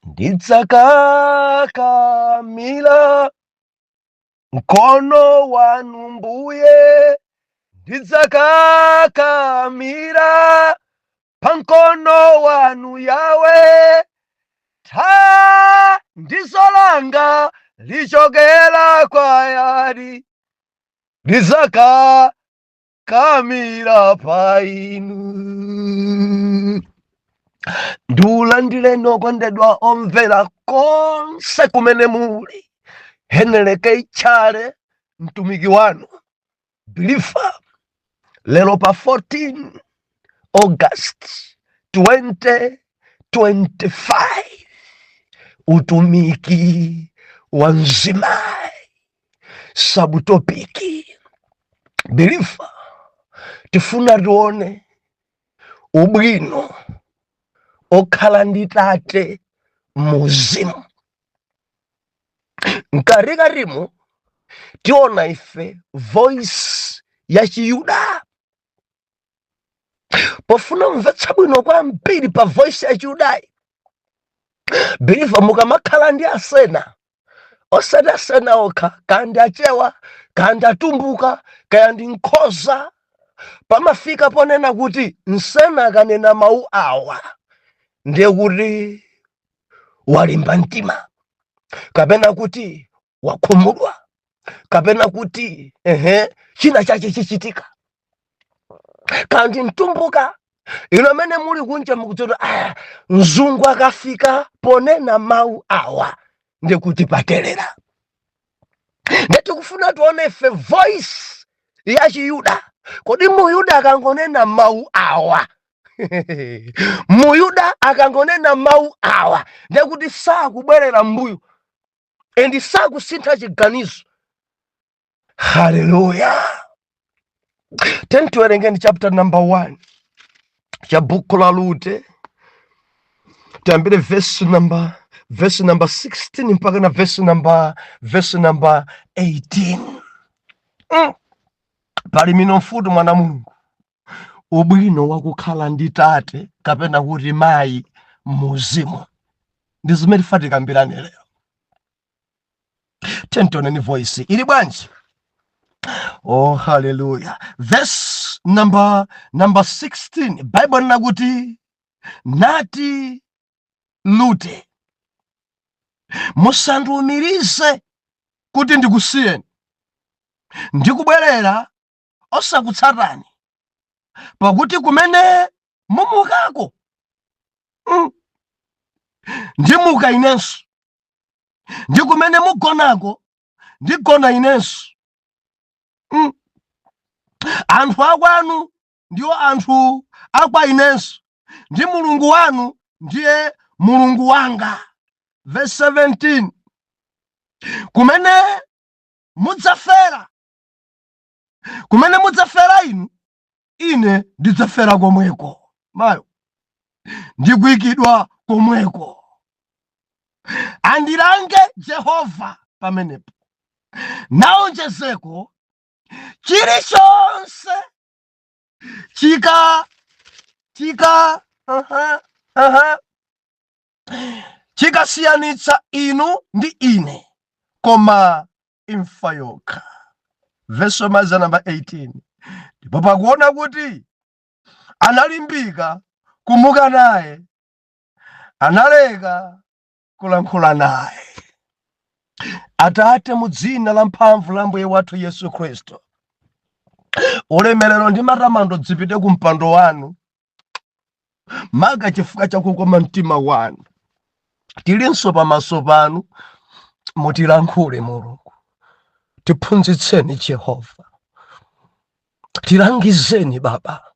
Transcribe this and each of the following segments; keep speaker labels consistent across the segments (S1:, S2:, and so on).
S1: Ndidzakakamira mkono wanu Mbuye, ndidzakakamira pa mkono wanu Yawe. Thandizo langa lichokera kwa yani, ndidzakakamira pa inu. Ndiulandireni okondedwa omvera konse kumene muli. Heneleke Tchale, mtumiki wanu believer, lero pa 14 August 2025, utumiki wa mzimayi, subtopic. Believer, tifuna tione ubwino okhala ndi tate muzimu. Mkatikatimo tiona ife voice ya Chiyuda. Pofuna mvetsa bwino kwambiri pa voice ya Chiyudayi, believer, mukamakhala ndi asena, osati asena okha, kandi Achewa, kandi Atumbuka, kaya ndi Nkhoza, pamafika ponena kuti msena akanena mawu awa ndiye kuti walimba mtima, kapena kuti wakhumudwa, kapena kuti ehe, china chache chichitika. Kandi Mtumbuka, ino amene muli kunja mukudziwa, ah, mzungu akafika ponena mawu awa ndiye kuti paterera. Ndiye tikufuna tione ife voice ya Chiyuda. Kodi Muyuda akangonena mawu awa, Muyuda akangonena mawu awa ndiye kuti sakubwerera mbuyo and sakusintha chiganizo. Haleluya! Tiwerengeni chapter number 1 cha buku la Rute, tiyambire verse number 16 mpaka na verse number 18. Pali mino mfuti, mwana Mulungu, ubwino wakukhala ndi tate kapena kuti mayi muzimu ndi zimene tifa tikambirane lero. Tentoneni voice ili bwanji? Oh, haleluya! Verse number 16, Bible lina kuti, "Nati Lute, musandiwumirize kuti ndikusiyeni ndikubwerera osakutsatani, pakuti kumene mumukako, ndimuka inenso, ndi kumene mugonako ndigona inenso. Anthu akwanu ndiwo anthu akwa inenso, ndi Mulungu wanu ndiye Mulungu wanga." Verse 17, "Kumene mudzafera, kumene mudzafera inu, ine ndidzafera komweko, mayo, ndikuyikidwa komweko. Andilange Jehova pamenepo, naonjezeko, chilichonse chika chika chikasiyanitsa inu ndi ine, koma imfa yokha." Verse maza namba 18, "Ndipo pakuona kuti analimbika kumuka naye, analeka kulankhula naye." Atate, mu dzina la mphamvu la Mbuye wathu Yesu Khristu, ulemerero ndi matamando zipite ku mpando wanu, maka chifukwa chakukoma mtima wanu. Tilinso pamaso panu, mutilankhule Mulungu, tiphunzitseni Jehova, tilangizeni Baba,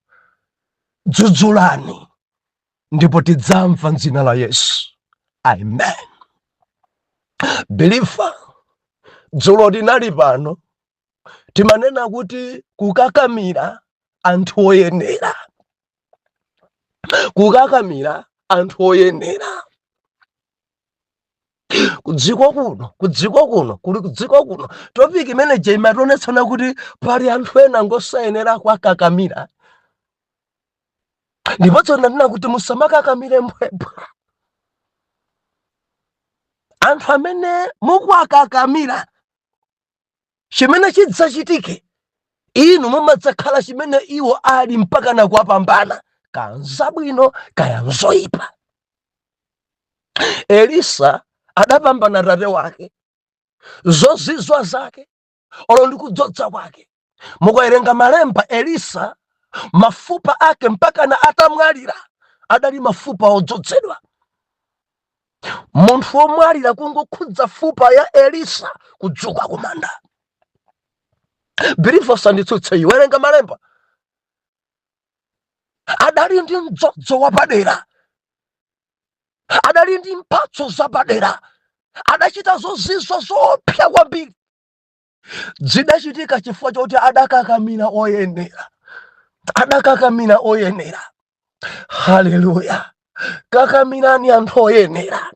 S1: dzudzulani ndipo tidzamva m'dzina la Yesu, amen. Believer, dzulo tinali pano, timanena kuti kukakamira anthu oyenera, kukakamira anthu oyenera. Kudziko kuno, kudziko kuno, kuli kudziko kuno, topic imene imationetsana kuti pali anthu ena ngosayenera kwakakamira. Ndipo tsono ndinena kuti musamakakamire mphwepwa. Anthu amene mukuwakakamira, chimene chidzachitike, inu mumadzakhala chimene iwo ali mpaka nakuwapambana, kaya nzabwino kaya nzoyipa. Elisa adapambana tate wake, zozizwa zake olo ndi kudzodza kwake. Mukawerenga malemba, Elisa mafupa ake mpaka na atamwalira adali mafupa odzozedwa. Munthu womwalira kungokhudza fupa ya Elisa, kudzuka kumanda. Believer, sanditsutse, iwerenga malemba. Adali ndi mdzodzo wapadera, adali ndi mphatso zapadera, adachita zozizwa zoopsa kwambiri. Zidachitika chifukwa choti adakakamira oyenera, adakakamira oyenera. Haleluya! Kakamirani anthu oyenera.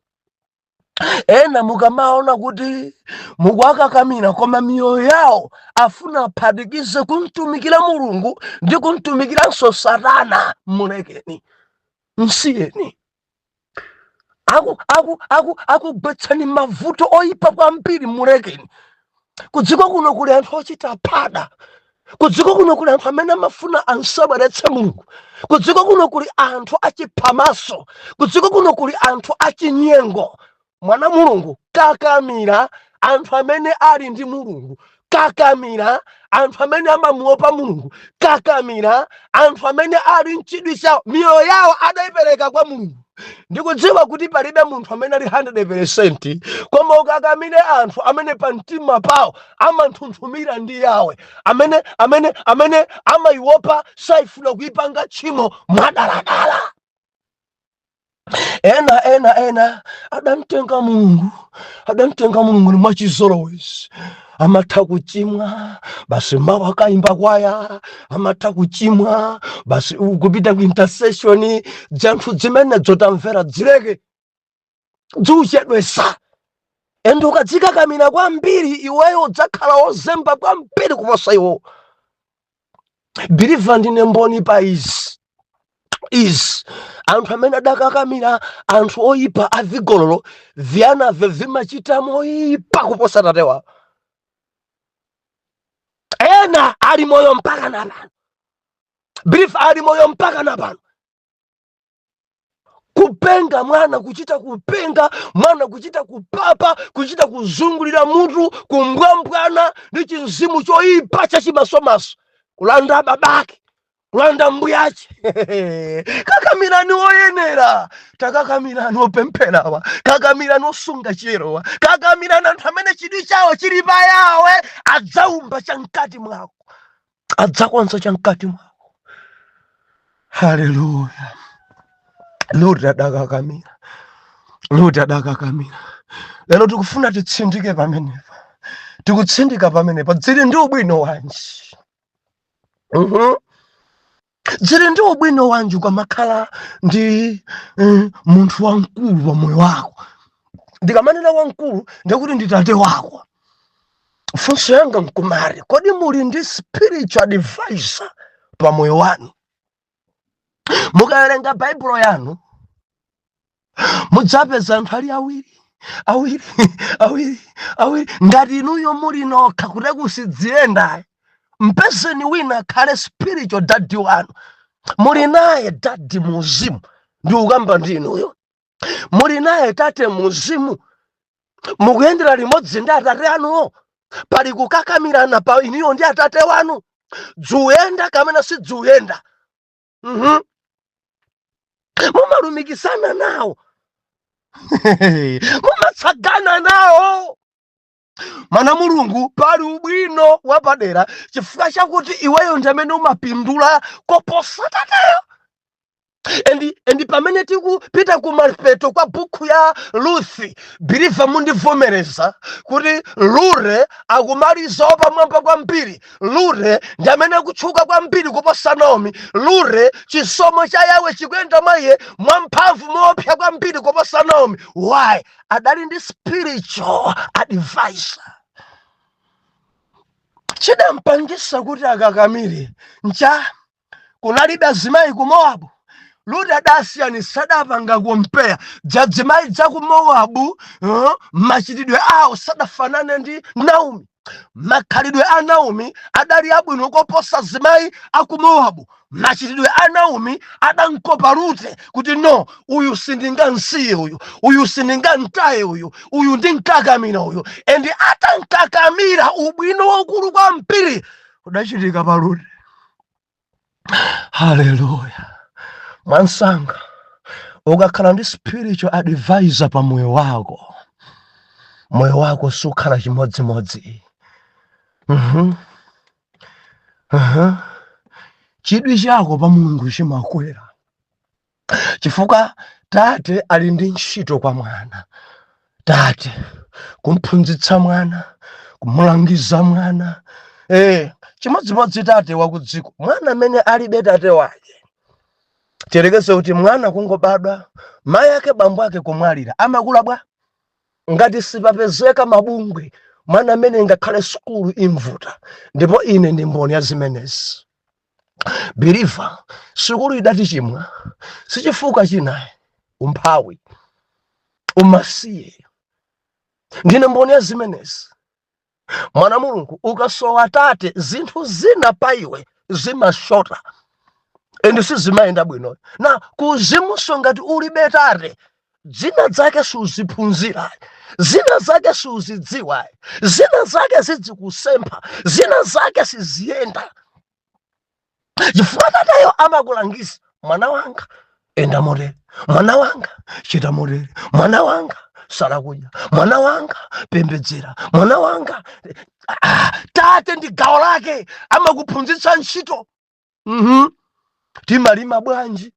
S1: Ena mukamaona kuti mukuwakakamira, koma miyoyo yawo afuna aphatikize kumtumikira Mulungu ndi kumtumikiranso Satana, mulekeni, msiyeni. Akugwetsani mavuto oyipa kwambiri, mulekeni. Kudziko kuno kuli anthu ochita phada. Kudziko kuno kuli anthu amene amafuna ansabweretse Mulungu. Kudziko kuno kuli anthu achiphamaso. Kudziko kuno kuli anthu achinyengo. Mwana Mulungu, kakamira anthu amene ali ndi Mulungu, kakamira anthu amene amamuopa Mulungu, kakamira anthu amene ali mchidwi chawo, miyoyo yawo adayipereka kwa Mulungu. Ndikudziwa kuti palibe munthu amene ali 100%, koma ukakamire anthu amene pa mtima pawo amanthunthumira ndi Yawe, amene amaiopa, saifuna kuipanga tchimo mwadaladala. Ena adamtenga Mulungu, adamtenga Mulungu ni mwachizolowezi. Amatha kuchimwa basi, mawu akayimba kwaya, amatha kuchimwa basi, kupita ku intercession. Dzanthu zimene zotamvera zileke, dziuchedwesa. And ukadzikakamira kwambiri, iweyo udzakhala wozemba kwambiri kuposa iwo. Believer, ndine mboni pa izi. Izi anthu amene adakakamira anthu oyipa avigololo, vianave vimachita moyipa kuposa tate wawo. Ena ali moyo mpaka na pano. Believer, ali moyo mpaka na pano. Kupenga mwana, kuchita kupenga mwana, kuchita kupapa, kuchita kuzungulira mutu, kumbwambwana ndi chinzimu choyipa chachimasomaso, kulanda babake, kulanda mbuyache. Kakamirani oyenera. Takakamirani opempherawa, kakamirani osunga chiyerowa, kakamirani anthu amene chidwi chawo chili pa Yawe. Adzaumba chamkati mwako, adzakonza chamkati mwako. Haleluya! Loti adakakamira, Loti adakakamira. Lero tikufuna titsindike pamenepa, tikutsindika pamenepa. Dzili ndi ubwino wanji? Dzili ndi ubwino wanji ukamakhala ndi munthu wamkulu wa moyo wako? Ndikamanena wamkulu, ndikuti ndi tate wako. Funso yanga nkumari, kodi muli ndi spiritual advisor pa moyo wanu? Mukawerenga Baibulo yanu, mudzapeza anthu ali awiri, awiri, awiri, awiri. Ngati inuyo muli nokha kuti kusidziyenda, mpezeni wina akhale spiritual daddy wanu. Muli naye daddy muzimu? Ndi ukamba ndi inuyo, muli naye tate muzimu? Mukuyendera limodzi ndi atate anuwo? Pali kukakamirana pa inuyo ndi atate wanu? Dziuyenda kamene sidziuyenda? Mumalumikizana nawo? Mumatsagana nawo? Mana Mulungu, pali ubwino wapadera chifukwa chakuti iweyo ndi amene umapindula koposa tateyo. And pamene tikupita kumapeto kwa buku ya Ruthi, believer, mundivomereza kuti Rute akumaliza wapamwamba kwambiri. Rute ndi amene akutchuka kwambiri kuposa Naomi. Rute, chisomo cha Yawe chikuyenda mwa iye mwamphamvu, moopsa kwambiri kuposa Naomi. Why? Adali ndi spiritual advisor. Chidampangisa kuti akakamire ncha? Kunalibe azimayi ku Mowabu? Rute adasiyanisa, sadapanga compare dzadzimayi dza ku Mowabu. Machitidwe awo sadafanane ndi Naomi. Makhalidwe a Naomi adali abwino koposa zimayi aku Mowabu. Machitidwe a Naomi adankopa Rute kuti, "No, uyu sindingamsiye uyu, uyu sindingamtaye uyu, uyu ndinkakamira uyu." And atankakamira, ubwino waukulu kwambiri udachitika pa Rute. Haleluya! Mwansanga ukakhala ndi spiritual advisor pa moyo wako, moyo wako sukhala chimodzimodzi. Chidwi chako pa Mulungu chimakwera chifukwa tate ali ndi ntchito kwa mwana. Tate kumphunzitsa mwana, kumulangiza mwana. Chimodzimodzi tate wa ku dziko, mwana amene alibe tate wake, tiyerekeze kuti mwana kungobadwa, mayi ake bambo ake kumwalira, amakula bwa? Ngati sipapezeka mabungwe, mwana amene ngakhale sukulu imvuta. Ndipo ine ndi mboni ya zimenezi, believer. Sukulu idati chimwa sichifuka chinayi, umphawi, umasiye. Ndine mboni ya zimenezi. Mwana Mulungu, ukasowa tate, zinthu zina pa iwe zimashota and sizimayenda bwino. Na kuzimunso, ngati ulibe tate, zina zake suziphunzira, zina zake suzidziwa, zina zake zidzikusempha, zina zake siziyenda, chifukwa tateyo amakulangiza: "Mwana wanga, enda motere. Mwana wanga, chita motere. Mwana wanga, sala kudya. Mwana wanga, pembedzera. Mwana wanga." Ah, tate ndi gawo lake, amakuphunzitsa ntchito. Timalima bwanji?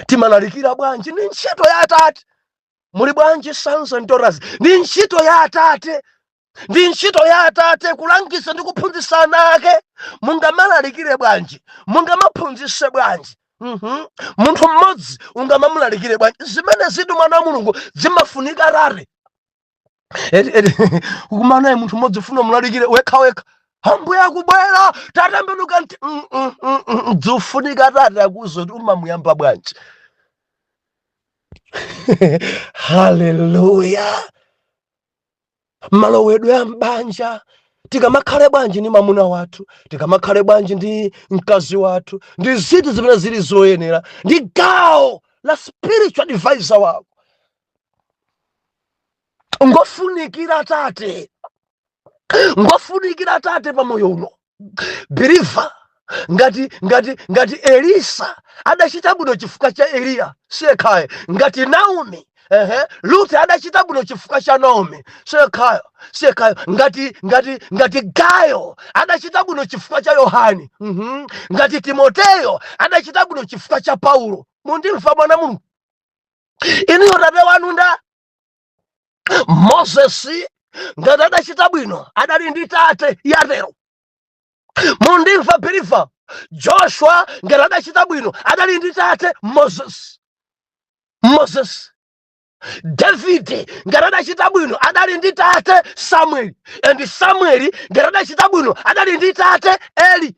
S1: Timalalikira bwanji? Ni ntchito ya atate. Muli bwanji, sons and daughters? Ndi ntchito ya atate, ndi ntchito ya atate kulangiza ndi kuphunzitsa ana ake. Mungamalalikire bwanji? Mungamaphunzitse bwanji? Munthu mmodzi ungamamulalikire bwanji? Zimene zitu, mwana wa Mulungu, zimafunika tate. Eti, eti, kukumana munthu mmodzi, ufuna mulalikire wekha wekha, "Ambuye akubwera, tatembenuka." Nti zifunika tate akuuze kuti umamuyamba bwanji. Haleluya! Malowedwe a mbanja, tikamakhale bwanji ndi mwamuna wathu, tikamakhale bwanji ndi mkazi wathu, ndi zinthu zimene zili zoyenera, ndi gawo la spiritual advisor wako. Ngofunikira tate, ngofunikira tate pa moyo uno, believer. Ngati Elisa adachita bwino chifukwa cha Eliya, siyekhayo. Ngati Naomi, ehe, Rute adachita bwino chifukwa cha Naomi, siyekhayo, siyekhayo. Ngati Gayo adachita bwino chifukwa cha Yohani, Ngati Timoteyo adachita bwino chifukwa cha Paulo. Mundimva, mwana Mulungu? Inuyo tate wanu nda Moses ngati adachita bwino, adali ndi tate Yatero. Mundimva, believer? Joshua ngati adachita bwino, adali ndi tate Moses, Moses. Davide ngati adachita bwino, adali ndi tate Samueli. And Samueli ngati adachita bwino, adali ndi tate Eli.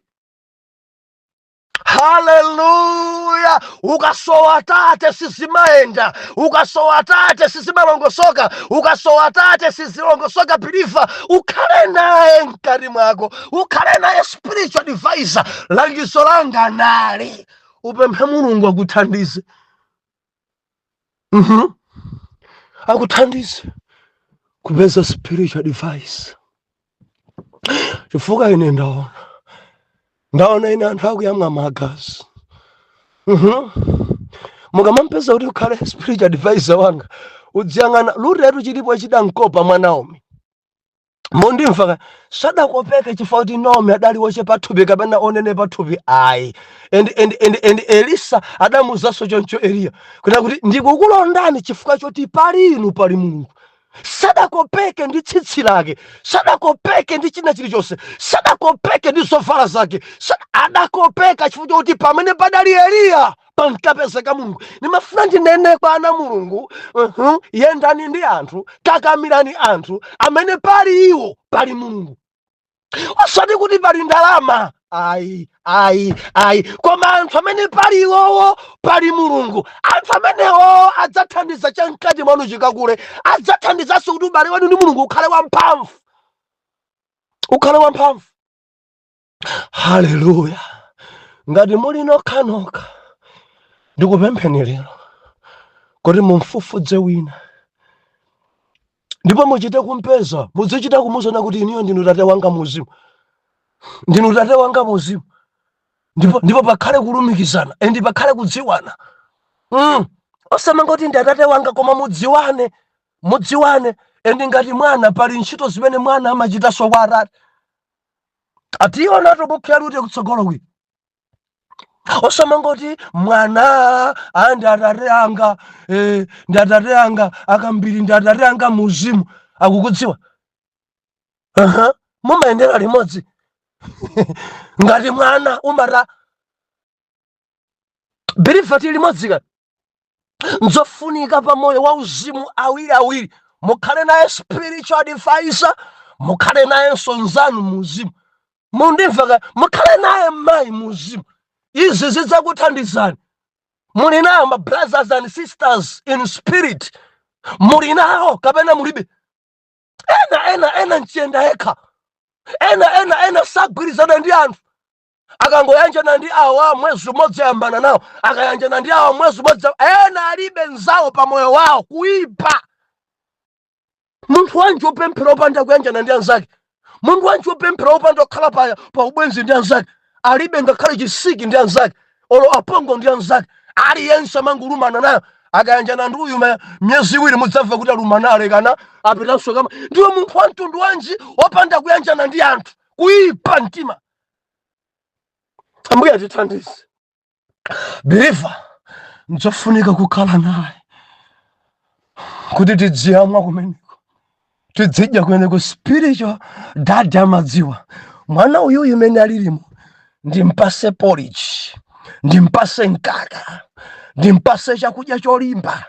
S1: Haleluya! Ukasowa tate, sizimayenda. Ukasowa tate, sizimalongosoka. Ukasowa tate, sizilongosoka. Believer, ukhale naye mkati mwako, ukhale naye spiritual advisor. Langizo langa nali, upemphe Mulungu akuthandize, akuthandize kupeza spiritual advice, chifukwa ine ndaona, ndaona ine anthu akuyamwa magazi. Mukamampeza kuti ukhale spiritual advisor wanga, udziyang'ana Rutetu. Chilipo chidamkopa mwa Naomi. Mundimva? Sadakopeke chifukwa kuti Naomi adali wochepa thupi kapena onene pathupi, ayi. And Elisa adamuzanso choncho Eliya kuna kuti, "Ndikukulondani chifukwa choti pali inu pali Mulungu." Sadakopeke ndi tsitsi lake, sadakopeke ndi china chilichonse, sadakopeke ndi zovala zake. Adakopeka chifukwa chokuti pamene padali Eliya pankapezeka Mulungu. Ndimafuna ndinene kwa ana Mulungu, yendani ndi anthu, kakamirani anthu amene pali iwo pali Mulungu, osati kuti pali ndalama. Ayi, ayi, ayi. Koma anthu amene pali iwowo pali Mulungu, anthu amenewo adzathandiza chamkati mwanu chikakule, adzathandizanso kuti ubale wanu ndi Mulungu ukhale wamphamvu, ukhale wamphamvu. Haleluya! Ngati muli nokhanokha, ndikupempheni lero kuti mumfufudze wina ndipo muchite kumpeza, muzichita kumuzona kuti iniyo ndinu tate wanga muzimu, ndinu tate wanga muzimu, ndipo pakhale kulumikizana and pakhale kudziwana. Osamangoti ndi atate wanga, koma mudziwane, mudziwane. And ngati mwana, pali ntchito zimene mwana amachitanso kwa atate. Ationa bukhu ya Rute kutsogolo kwi. Osamangoti mwana a ndi atate anga, ndi atate anga akambiri, ndi atate anga muzimu akukudziwa. Mumayendera limodzi ngati mwana umata believer tili limodzi ka. Nzofunika pa moyo wa uzimu awiri awiri, mukhale naye spiritual advisor, mukhale nayenso nzanu muzimu. Mundimva ka? Mukhale naye mayi muzimu. Izi zidzakuthandizani. Muli nawo ma brothers and sisters in spirit? Muli nawo kapena mulibe? Ena ena ena mchiyenda yekha, ena ena ena sagwirizana ndi anthu. Akangoyanjana ndi awa mwezi umodzi, ayambana nawo. Akayanjana ndi awa mwezi umodzi, ena alibe nzawo pa moyo wawo. Kuipa! Munthu wanji wopemphera opanda kuyanjana ndi anzake? Munthu wanji wopemphera opanda kukhala pa ubwenzi ndi anzake? Alibe ngakhale chisiki ndi anzake, olo apongo ndi anzake. Aliyense amangulumana nayo. Akayanjana ndi uyu miyezi 2, mudzamva kuti alumana, alekana, apitanso kama. Ndiwe munthu wa mtundu wanji wopanda kuyanjana ndi anthu? Kuipa mtima! Ambuye atithandize. Believer, nzofunika kukhala naye kuti tidziyamwa kumeneko, tidzidya kumeneko. Spiritual dad amadziwa mwana uyuyu imene alilimo, ndimpase porridge, ndimpase mkaka, ndimpase chakudya cholimba,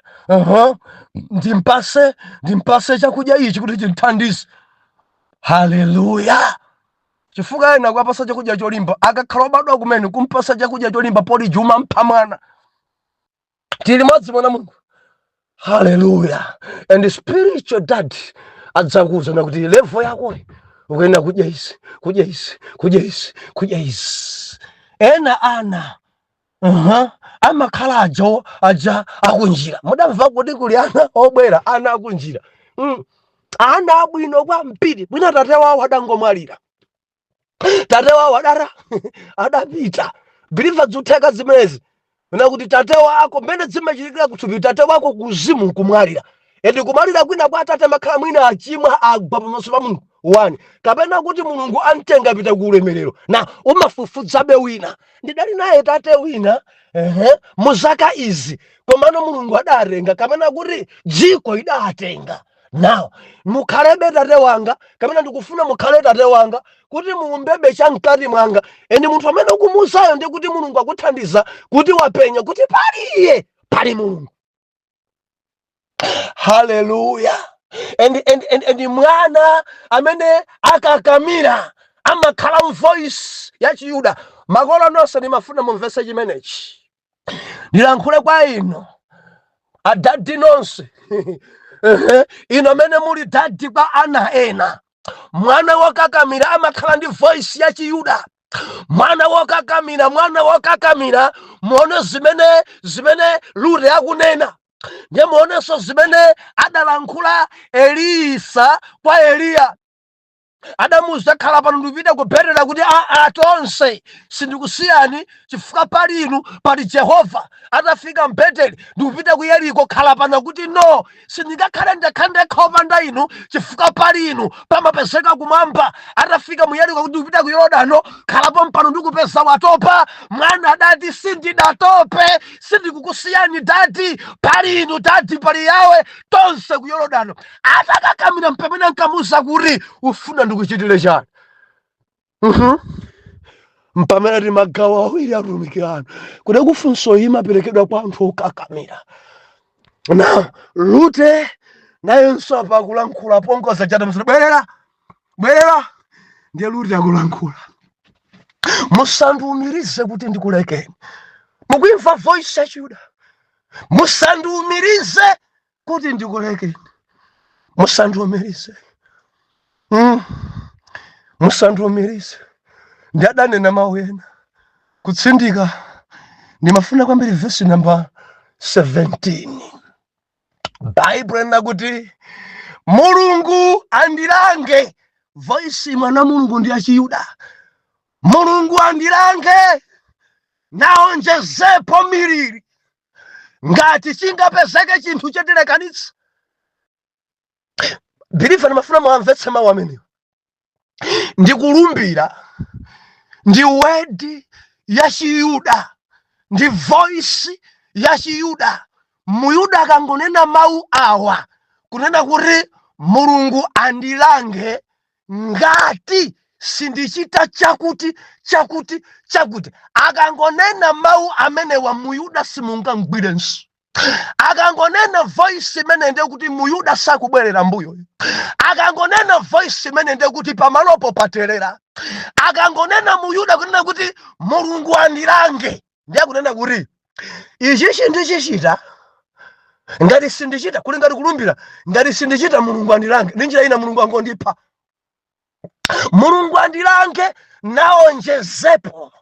S1: Ndimpase chakudya ichi kuti chimthandize. Haleluya! Chifukwa ena kuwapasa chakudya cholimba akakhala obadwa kumene, kumpasa chakudya cholimba, porridge, umampha mwana. Tili limodzi, mwana Mulungu? Haleluya! And spiritual dad adzakuwuzana kuti level yakoyi ukuyenera kudya izi, kudya izi, kudya izi, kudya izi. Ena ana amakhala aja aja akunjira. Mudamva kuti kuli ana obwera, ana akunjira. Ana abwino kwambiri. Mwina tate wawo adangomwalira, tate wawo adara adapita. Believer, zutheka zimenezi na kuti tate wako, mmene zimachitikira kuthupi, tate wako kuzimu nkumwalira. And kumwalira kwina kwa atate makhala mwina achimwa, agwa pamaso pa Mulungu one, kapena kuti Mulungu amtenga pita ku ulemerero, na umafufudzabe wina. Ndidali naye tate wina, mu zaka izi, komano Mulungu adatenga, kapena kuti dziko idatenga. Now mukhalebe tate wanga, kapena ndikufuna mukhale tate wanga kuti muumbebe chamkati mwanga. And munthu amene ukumuuzayo ndi kuti Mulungu akuthandiza kuti wapenya kuti pali iye pali Mulungu. Haleluya! And mwana amene akakamira amakhala voice ya Chiyuda. Makolo nonse, ndimafuna mumvese chimenechi. Ndilankhule kwa inu adadi nonse. Ino amene muli daddy kwa ana ena, mwana wokakamira amakhala ndi voice ya Chiyuda. Mwana wokakamira, mwana wokakamira, muone zimene Rute akunena, ndiye muonenso zimene adalankhula Elisa kwa Eliya. Adamuza, "Khala pano, ndikupita ku Beteli." Kuti, "Aa, tonse sindikusiyani chifukwa pali inu pali Jehova." Atafika m'Beteli, "Ndikupita ku Yeriko, khala pano." Kuti, "No, sindingakhale ndekha ndekha opanda inu chifukwa pali inu pamapezeka kumwamba." Atafika mu Yeriko, kuti, "Ndikupita ku Yorodano, khalapo mpano, ndikupeza watopa." Mwana adati, "Sindidatope, sindikukusiyani daddy, pali inu daddy pali Yawe, tonse ku Yorodano." Atakakamira, mpamene ankamuza kuti, "Ufuna ndikuchitire chani?" Mpamene ti magawo awiri atumiki anu kuti kufunso iyi imaperekedwa kwa anthu okakamira. Na Rute nayenso apa akulankhula pongoza chata msana, "Bwerera, bwerera." Ndiye Rute akulankhula. Musandiumirize kuti ndikulekeni. Mukuimva voice ya Chiyuda? Musandiumirize kuti ndikulekeni, musandiumirize. Musandiumirize. Ndi adanena mawu ena kutsindika. Ndimafuna kwambiri vesi namba 17. Baibulo lina kuti Mulungu andilange. Voice, mwana Mulungu, ndi Achiyuda. Mulungu andilange naonjezepo miliri ngati chingapezeke chinthu chotilekanitsa. Believer, ndimafuna muamvetse mawu amenewo. Ndikulumbira, ndi word ya Chiyuda, ndi voice ya Chiyuda. Muyuda akangonena mawu awa, kunena kuti Mulungu andilange ngati sindichita chakuti, chakuti, chakuti, akangonena mawu amenewa, Muyuda simungangwirenso. Akangonena voice imene, ndiye kuti Muyuda sakubwerera mbuyo. Akangonena voice imene, ndiye kuti pamalopo paterera. Akangonena Muyuda kunena kuti Mulungu andilange, ndiye kunena kuti ichichi ndichichita, ngati sindichita, kuli ngati kulumbira, ngati sindichita Mulungu andilange. Ndi njira ina, Mulungu angondipha. Mulungu andilange naonjezepo,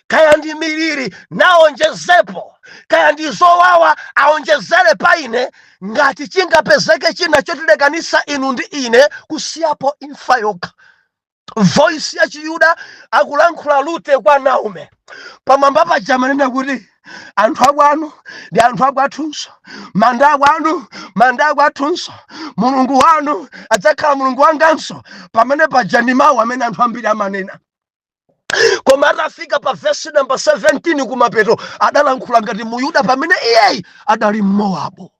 S1: kaya ndi miliri naonjezepo, kaya ndi zowawa aonjezere pa ine, ngati chingapezeke china chotilekanisa inu ndi ine kusiyapo imfa yokha. Voice ya Chiyuda, akulankhula Rute kwa Naomi. Pamwamba paja amanena kuti anthu akwanu ndi anthu akwathunso, manda akwanu manda akwathunso, Mulungu wanu adzakhala Mulungu wanganso. Pamene paja ndi mawu amene anthu ambiri amanena, koma atafika pa vesi namba 17 kumapeto, adalankhula ngati Muyuda pamene iyeyi adali Mmowabu.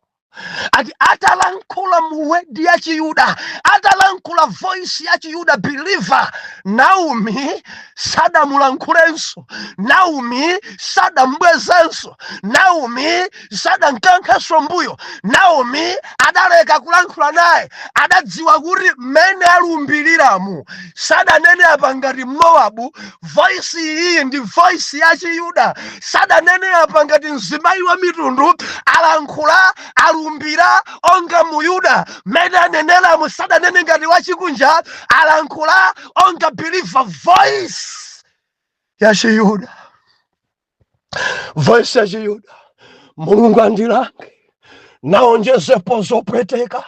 S1: Ati atalankhula mu word ya Chiyuda, atalankhula voice ya Chiyuda, believer, Naomi sadamulankhulenso, Naomi sadambwezenso, Naomi sadamkankhenso mbuyo. Naomi adaleka kulankhula naye. Adadziwa kuti mmene alumbiriramu, sadanene apa ngati Mowabu, voice iyi ndi voice ya Chiyuda. Sadanene apa ngati mzimayi wa mitundu, alankhula, alumbira onga Muyuda. Mmene aneneramu, sadanene ngati wachikunja, alankhula onga believer, voice ya Chiyuda, voice ya Chiyuda. Mulungu andilange naonjezepo zopweteka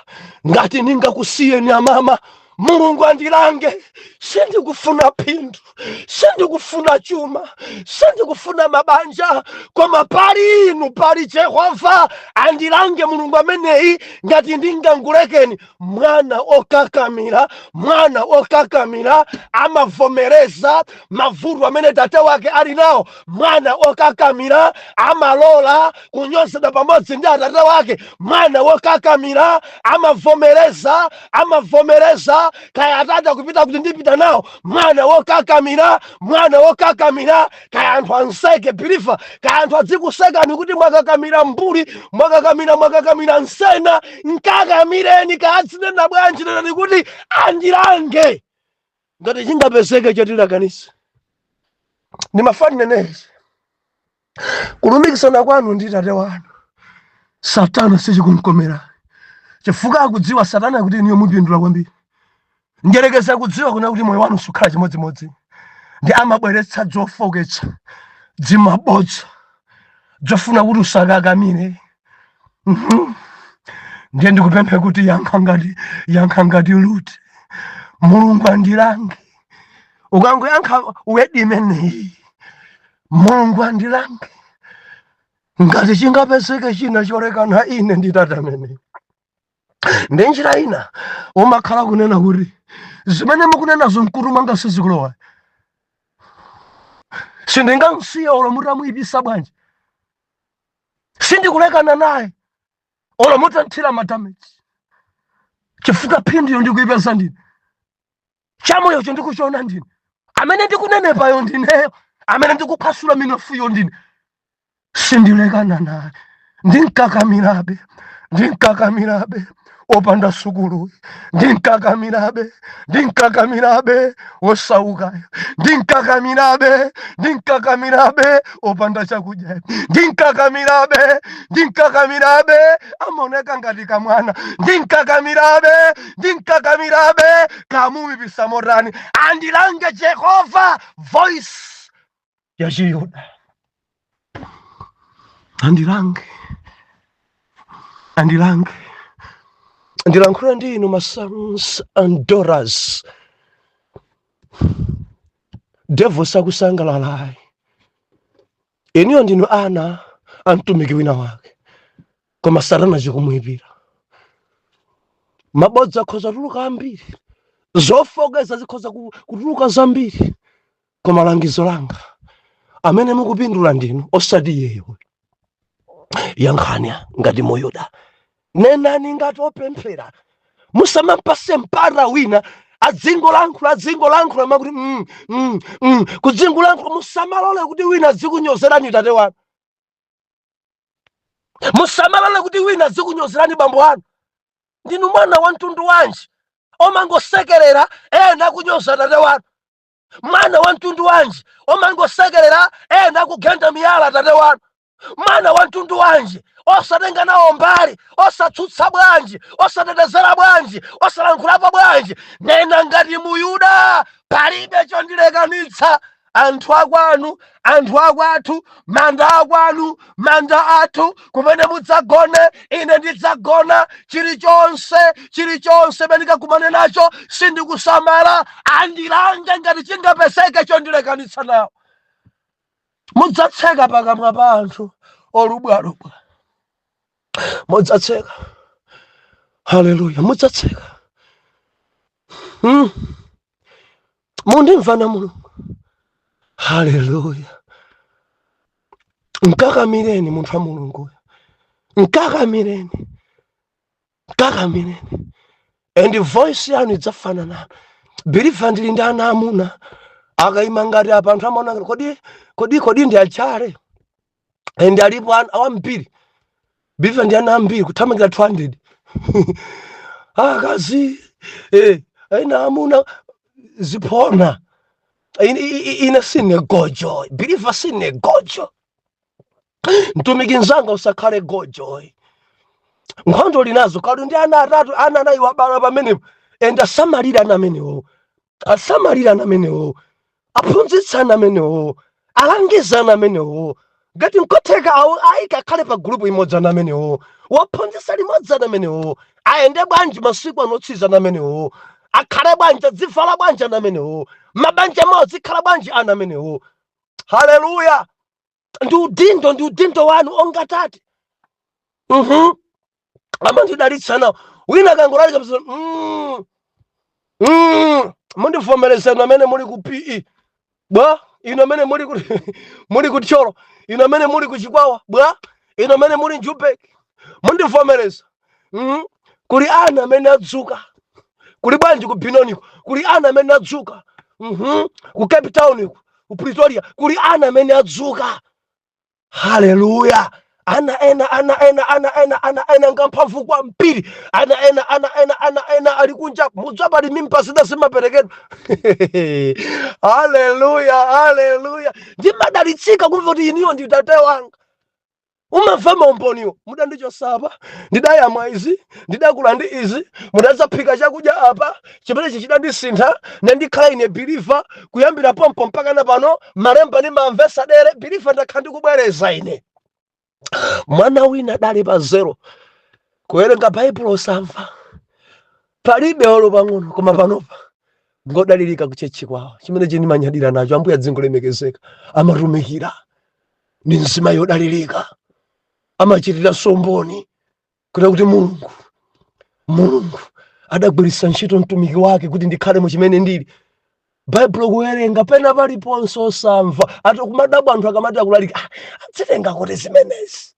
S1: ngati ningakusiyeni amama. Mulungu andilange. Sindikufuna phindu, sindikufuna chuma, sindikufuna mabanja, koma pali inu, pali Jehova, andilange Mulungu ameneyi ngati ndingangulekeni. Mwana okakamira, mwana okakamira amavomereza mavuto amene tate wake ali nawo. Mwana okakamira amalola kunyozedwa pamodzi ndi atate wake. Mwana wokakamira amavomereza, amavomereza kaya atate akupita kuti, ndipita nawo. Mwana wokakamira, mwana wokakamira, kaya anthu anseke, believer, kaya anthu adzikusekani kuti mwakakamira mbuli, mwakakamira, mwakakamira nsena, nkakamireni. Kaya adzinena bwanji, nenani kuti andilange ngati chingapezeke chotilekanisa. Ndimafani nenezi, kulumikizana kwanu ndi tate wanu, Satana sichikumkomera, chifukwa akudziwa Satana kuti iniyo mupindula kwambiri. Njerekeza kudziwa kuna kuti moyo wanu sukhala chimodzimodzi, ndi amabweretsa zofoketsa, dzimabodza zofuna kuti usakakamire. Ndiye ndikupemphe kuti yankha ngati, yankha ngati Rute, Mulungu andilange. Ukangoyankha word imeneyi, Mulungu andilange ngati chingapezeke china cholekana ine ndi tata ameneyi. Ndi njira ina umakhala kunena kuti zimene mukunenazo mkutu mwanga sizikulowa, sindingamsiye olo mutamuyipisa bwanji, sindikulekana naye olo mutanthira ma damage, chifukwa phinduyo ndikuyipeza ndine, chamoyocho ndikuchiona ndine, amene ndikunenepayo ndineyo, amene ndikuphwasula minofuyo ndine. Sindilekana naye, ndinkakamirabe. Ndinkakamirabe opanda sukuluyi, ndinkakamirabe, ndinkakamirabe wosaukayo, ndinkakamirabe, ndinkakamirabe opanda chakudya, ndinkakamirabe, ndinkakamirabe amaoneka ngati kamwana, ndinkakamirabe, ndinkakamirabe kamumipisa motani. Andilange Jehova. Voice ya Chiyuda, andilange, andilange. Ndilankhula ndi inu ma sons and daughters. Devil sakusangalalayi. Iniyo ndinu ana a mtumiki wina wake, koma Satana chikumuyipira. Mabodza akhoza kutuluka ambiri, zofokeza zikhoza kutuluka zambiri, koma langizo langa, amene mukupindula ndinu, osati iyeyo. Yankhani ngati Muyuda, nenani ngati opemphera. Musamampase mpata wina adzingolankhula, adzingolankhula makuti kudzingolankhula. Musamalole kuti wina azikunyozerani tate wanu. Musamalole kuti wina azikunyozerani bambo anu. Ndinu mwana wa mtundu wanji omangosekerera ena akunyoza tate wanu? Mwana wa mtundu wanji omangosekerera ena akugenda miyala tate wanu? Mwana wa mtundu wanji osatenga nawo mbali, osatsutsa bwanji, osatetezera bwanji, osalankhulapo bwanji? Nena ngati Muyuda, palibe chondilekanitsa. Anthu akwanu, anthu akwathu, manda akwanu, manda athu, kumene mudzagone ine ndidzagona. Chilichonse, chilichonse ndikakumane nacho sindikusamala. Andilange ngati chingapezeke chondilekanitsa nawo. Mudzatseka pakamwa pa anthu olubwalubwa, mudzatseka. Haleluya, mudzatseka. Mundimvana Mulungu. Haleluya. Nkakamireni munthu wa Mulunguyo, nkakamireni, nkakamireni, and voice yanu idzafanana. Believer, ndili ndi ana amuna, akayima ngati apa anthu amaona ngati kodi ndi achale. And alipo ana awambiri. Believer, ndi ana ambiri, kuthamangira 200, akazi ena amuna ziphona. Ine sine gojo, believer, sine gojo. Mtumiki mzanga, usakhale gojo. Nkhondo linazo kali ndi ana atatu, ana anayi wabala pamenepo, and asamalira ana amenewo, asamalira ana amenewo, aphunzitsa ana amenewo, alangiza ana amenewo. Ngati nkotheka, awo ayika akhale pa gulupu imodzi ana amenewo, waphunzitsa limodzi ana amenewo. Ayende bwanji masiku anotsiza ana amenewo? Akhale bwanji? Adzivala bwanji ana amenewo? Mabanja mwawo azikhala bwanji ana amenewo? Haleluya. Ndi udindo, ndi udindo wanu onga tate. Amandidalitsa nawo. Wina akangolalika pesa, mundivomerezeni amene muli ku PE bwa, ino amene muli ku Thyolo, ino amene muli ku Chikwawa bwa, ino amene muli Njubek, mundivomereza. Kuli ana amene adzuka. Kuli bwanji ku Benoniko? Kuli ana amene adzuka. Ku Cape Town, ku Pretoria, kuli ana amene adzuka. Haleluya. Ana ena, ana ena, ana ena, ana ena ngamphamvu kwambiri. Ana ena, ana ena, ana ena ali kunja. Mudzwa pali mimba zina zimaperekedwa. Haleluya, haleluya. Ndimadalitsika kumva kuti iniyo ndi tate wanga. Umamva maumboniwo: mudandichosapa, ndidayamwa izi, ndidakula ndi izi, mudadzaphika chakudya apa, chimenechi chidandisintha nendikhala ine believer. Kuyambira pompo mpaka na pano malemba ndimamvesa dere. Believer, ndakhala ndikubwereza ine, mwana wina adali pa zero, kuwerenga Baibulo osamva, palibe olo pang'ono, koma panopa ngodalirika ku church kwawo. Chimene chindimanyadira nacho, Ambuye adzingolemekezeka. Amatumikira ndi mzima yodalirika, amachitira somboni kuta kuti Mulungu adagwiritsa ntchito mtumiki wake kuti ndikhale mu chimene ndili. Baibulo kuwerenga pena paliponse osamva, ati kumadabwa anthu akamati akulalika, ah, adzitenga kuti zimenezi?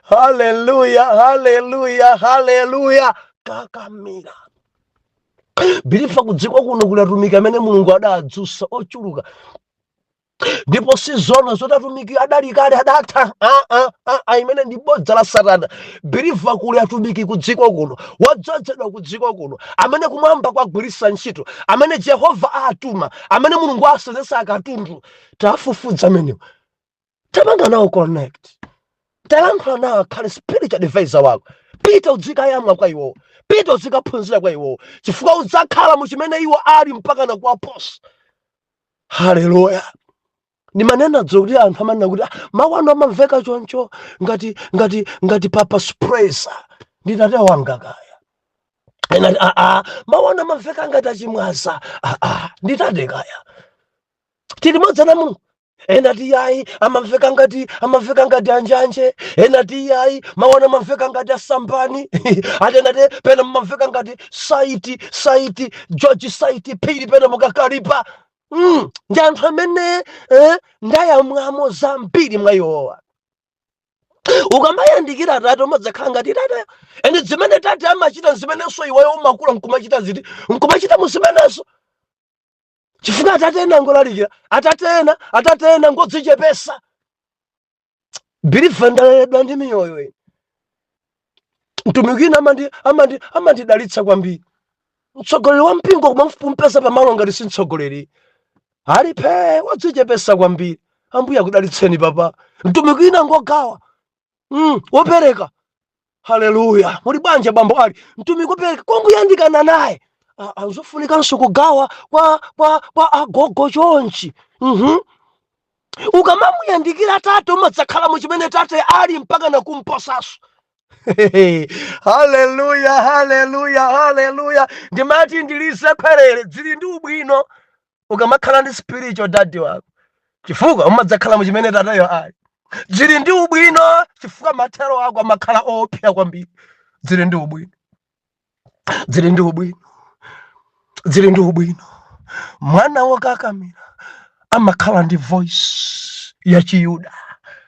S1: Haleluya, haleluya, haleluya. Kakamira, believer. Kudziko kuno kuli atumiki amene Mulungu adadzutsa ochuluka. Ndipo si zoona zoti atumiki adali kale adatha. Ah, ah, ah, ah, imene ndi bodza la Satana. Believer, kuli atumiki ku dziko kuno, wodzozedwa ku dziko kuno, amene kumwamba kwagwiritsa ntchito, amene Jehova atuma, amene Mulungu asenzesa akatundu. Tafufudza amenewo, tapanga nawo connect, talankhula nawo, akhale spiritual advisor wako. Pita udzikayamwa kwa iwowo, pita uzikaphunzira kwa iwowo, chifukwa udzakhala mu chimene iwo ali mpaka na kuwaposa. Haleluya! Ndimanena kuti anthu amanena kuti, "Ah, mawu anu amamveka choncho ngati Papa Spresa." Ndinate wanga kaya. Ena, "Aa, mawu anu amamveka ngati achimwaza." Aa, nditate kaya, tili modzi na Mulungu. Ena ti, "Yayi, amamveka ngati anjanje." Ena ti, "Yayi, mawu anu amamveka ngati asambani." Ati ena ti, "Pena mumamveka ngati Saiti George Saiti Phiri, pena mukakalipa." Ndi anthu amene ndayamwamo zambiri mwa iwowa. Ukamayandikira tate, umadzakhala ngati tate, and zimene tate amachita zimenenso iweyo umakula nkumachita ziti, nkumachita muzimenenso, chifukwa atate ena ngolalikira, atate ena ngodzichepesa. Believer, ndaleredwa ndi miyoyo ine. Mtumiki wina amandidalitsa kwambiri, mtsogoleri wa mpingo, kumampeza pamalo ngati si mtsogoleri, alipe wodzichepesa kwambiri. Ambuye akudalitseni, papa. Mtumiki wina ngogawa, wopereka. Haleluya! Muli bwanja, bambo? Ali mtumiki wopereka, kunguyandikana naye. Ah, ah, zofunikanso kugawa kwa agogo chonchi. Ukamamuyandikira tate, umadzakhala mu chimene tate ali mpaka nakumposaso. Haleluya, haleluya, haleluya! Ndimati ndilize khwerere, dzili ndi ubwino ukamakhala ndi spiritual daddy wako, chifukwa umadzakhala mu chimene tateyo ali. Dzili ndi ubwino chifukwa mathero ako amakhala opsa kwambiri. Dzili ndi ubwino, dzili ndi ubwino, dzili ndi ubwino. Mwana wokakamira amakhala ndi voice ya Chiyuda,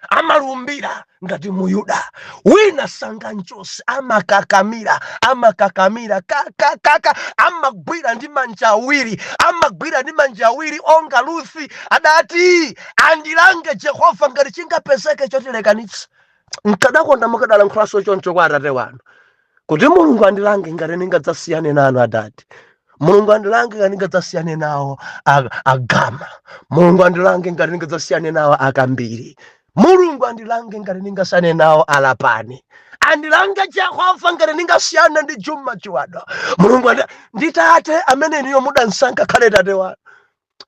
S1: amalumbira ngati Muyuda. Wina sanganchose, amakakamira, amakakamira kakakaka, amagwira ndi manja awiri, amagwira ndi manja awiri, onga Ruthi adati, "Andilange Jehova ngati chingapezeke chotilekanitsa." Nkadakonda mukadalankhulaso choncho kwa atate wanu kuti, "Mulungu andilange ngati ndingadzasiyane nanu adati. Mulungu andilange ngati ndingadzasiyane nawo agama. Mulungu andilange ngati ndingadzasiyane nawo akambiri. Mulungu andilange ngati ndingasiyane nawo alapani. Andilange Jehova ngati ndingasiyane ndi Juma Chiwado. Mulungu ndi tate amene niyo mudansankha khale tate wanu.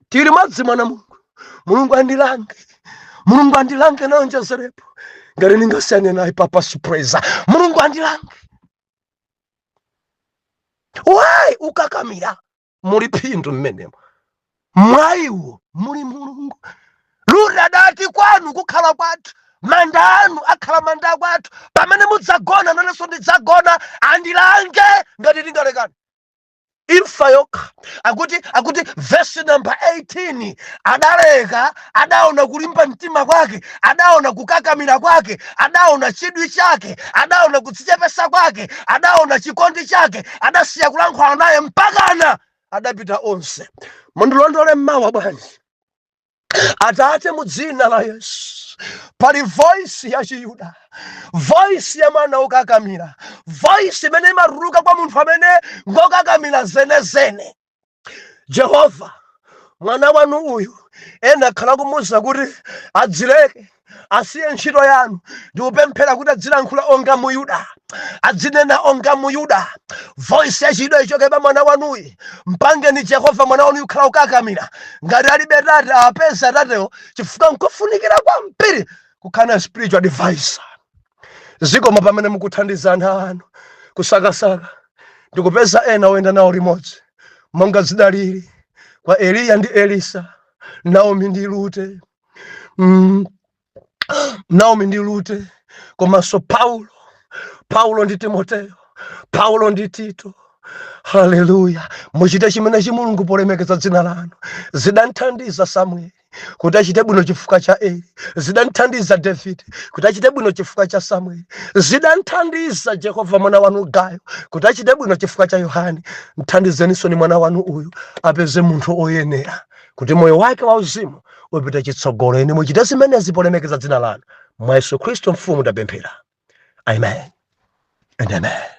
S1: Tili madzi, mwana Mulungu. Mulungu andilange, Mulungu andilange naonjezerepo ngati ndingasiyane naye Papa Supreza. Mulungu andilange." Why ukakamira? Muli phindu mmenemo, mwayiwo muli Mulungu. Rute adati, "Kwanu kukhala kwathu, manda anu akhala manda kwathu. Pamene mudzagona, nanenso ndidzagona. Andilange ngati tingalekane, imfa yokha." Akuti verse number 18, adaleka. Adaona kulimba mtima kwake, adaona kukakamira kwake, adaona chidwi chake, adaona kudzichepesa kwake, adaona chikondi chake, adasiya kulankhula naye mpakana adapita onse. Mundilondole mmawa bwanji? Atate, mu dzina la Yesu, pali voice ya Chiyuda, voice ya mwana wokakamira, voice imene imatuluka kwa munthu amene ngokakamira zenezene. Jehova, mwana wanu uyu ena akhala kumuwuza kuti adzileke, asiye ntchito yanu. Ndikupemphera kuti adzilankhula onga Muyuda, adzinena onga Muyuda. Voice yachiyuda ichoke pa mwana wanuyi. Mpangeni Jehova mwana wanuyu khala kukakamira. Ngati alibe tate, apeza tatewo, chifukwa nkofunikira kwambiri kukhala na spiritual advisor. Zikoma pamene mukuthandiza ana anu kusakasaka ndikupeza ena oyenda nawo limodzi, monga zidalili kwa Eliya ndi Elisa, Naomi ndi Rute, Naomi ndi Rute, komanso Paulo ndi Timoteyo, Paulo ndi Tito. Haleluya! Muchite chimene Mulungu polemekeza dzina lanu. Zidamthandiza Samueli kuti achite bwino chifukwa cha Eli. Zidamthandiza David kuti achite bwino chifukwa cha Samueli. Zidamthandiza Jehova mwana wanu Gayo kuti achite bwino chifukwa cha Yohane. Mthandizeninso ni mwana wanu uyu apeze munthu oyenera. Kuti moyo wake wauzimu upite chitsogolo. Inu muchite zimenezi polemekeza dzina lanu. Mwa Yesu Khristu Mfumu tapemphera. Amen and amen.